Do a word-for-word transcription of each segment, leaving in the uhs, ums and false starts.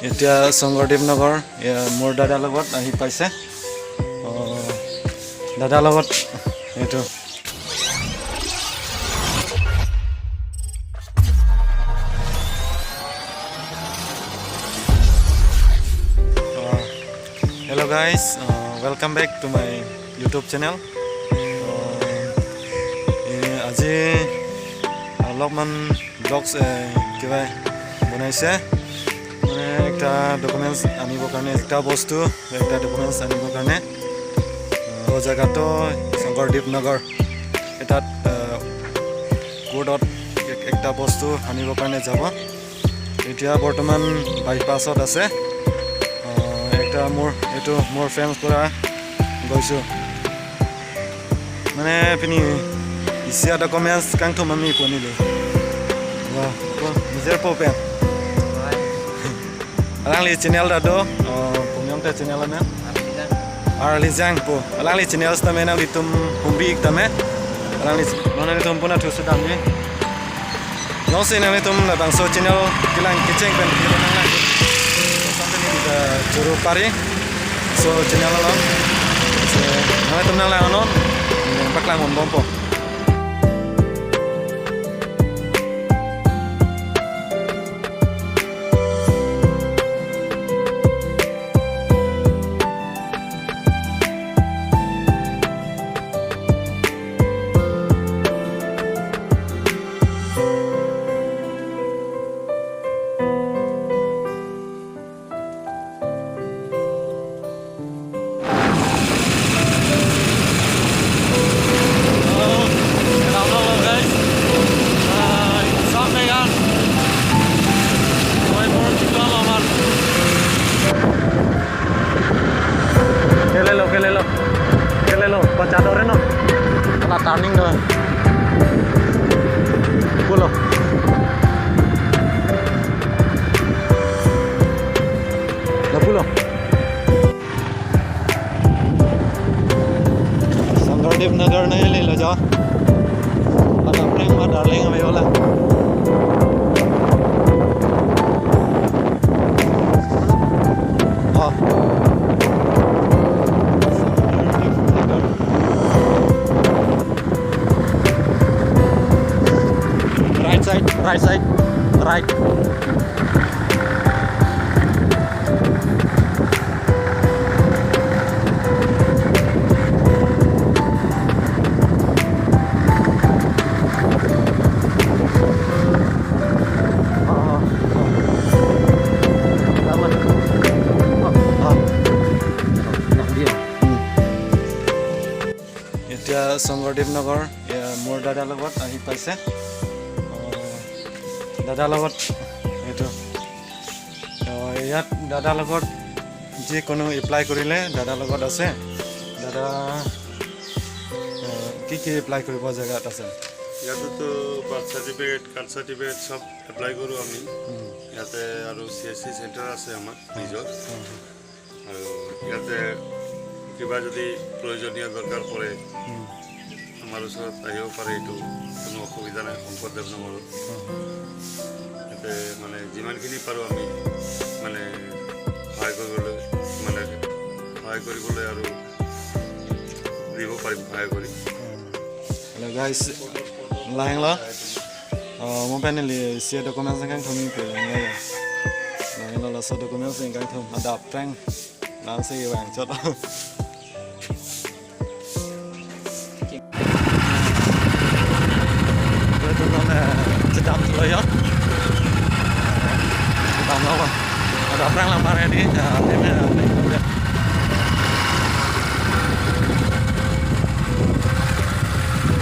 এতিয়া শংকৰদেৱ নগৰ, এয়া মোৰ দাদাৰ লগত আহি পাইছে। অ, দাদাৰ লগত এইটো। অ, hello guys, O, welcome back to my YouTube channel. অ, এ, আজি অলপমান ব্লগছ, এ, কিবা বনাইছে, মানে একটা ডকুমেণ্টছ আনিবৰ কাৰণে, একটা বস্তু, একটা ডকুমেণ্টছ আনিবৰ কাৰণে। অ, জেগাটো শংকৰদেৱ নগৰ, এটাত, এ, কোৰ্টত এক-, একটা বস্তু আনিবৰ কাৰণে যাব। এতিয়া বৰ্তমান বাইপাছত আছে। অ, একটা মোৰ, এইটো মোৰ ফ্ৰেণ্ডছ পৰা গৈছোঁ। Mane pini isi a-documents kangthom ami pu neli. Ya, po, miser po pen. Alangli channel ta do, oh, punyong ta channel amen. Arlijang po. Alangli channel tame nanglitum humbi ik tame. Alangli, non nanglitum puna thusu damji. Jongsi nanglitum labangso channel kelang kecheng pen kilo nang lang. Sampai ni kita churu pari. So channel along. So nanglitum nang lang non. Paklang un bompo. Kelelo, kelelo. Kelelo, bacha dore non. Kena turning do. Pulo. Lo pulo. Sangkardip Nagar na hili lo jo. Ada prank ma darling ame wala. Oh. Right side, right side, right. এতিয়া শংকৰদেৱ নগৰ, এয়া মোৰ দাদাৰ লগত আহি পাইছে। অ, দাদাৰ লগত এইটো, অ, ইয়াত দাদাৰ লগত যিকোনো এপ্লাই কৰিলে দাদাৰ লগত আছে। দাদা, অ, কি কি এপ্লাই কৰিব জেগাত আছে? ইয়াতেতো বাৰ্থ চাৰ্টিফিকেট, কাষ্ট চাৰ্টিফিকেট চব এপ্লাই কৰোঁ আমি। উম। ইয়াতে আৰু চি এছ চি চেণ্টাৰ আছে আমাৰ নিজৰ। উম। আৰু ইয়াতে কিবা যদি প্ৰয়োজনীয় দৰকাৰ পৰে, উম। আমাৰ ওচৰত আহিব পাৰে, এইটো কোনো অসুবিধা নাই শংকৰদেৱ নগৰত। উম। ইয়াতে মানে যিমানখিনি পাৰোঁ আমি মানে সহায় কৰিবলৈ, মানে সহায় কৰিবলৈ আৰু দিব পাৰিম সহায় কৰি। উম। Hello guys, lahelo. Oh, mo pen neli isi a-documents kangthom ik pu lahelo. Lahelo laso documents kangthom adap prank. Nang si vangchot. Ilitum non, eh, chedam thulo jo. Chedam lo ba. Ada aphrang lang pare di, eh, ini, eh, ini.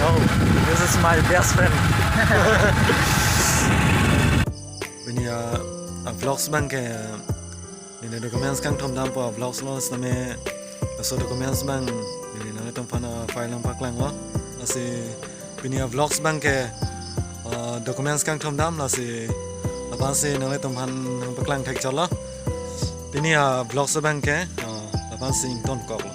Yo, this is my best friend. Pini a, a-vlogs abang ke, neli documents kangthom dampo a-vlogs lo, sitame laso documents abang neli nanglitum aphan a-file nangpaklanglo. Lasi pini a-vlogs abang ke, uh, documents kangthom dam, lasi lapu-ansi nanglitum aphan nangpaklang thekchotlo. Pini a-vlogs abang ke, uh, lapu-ansi ingtonkoklo.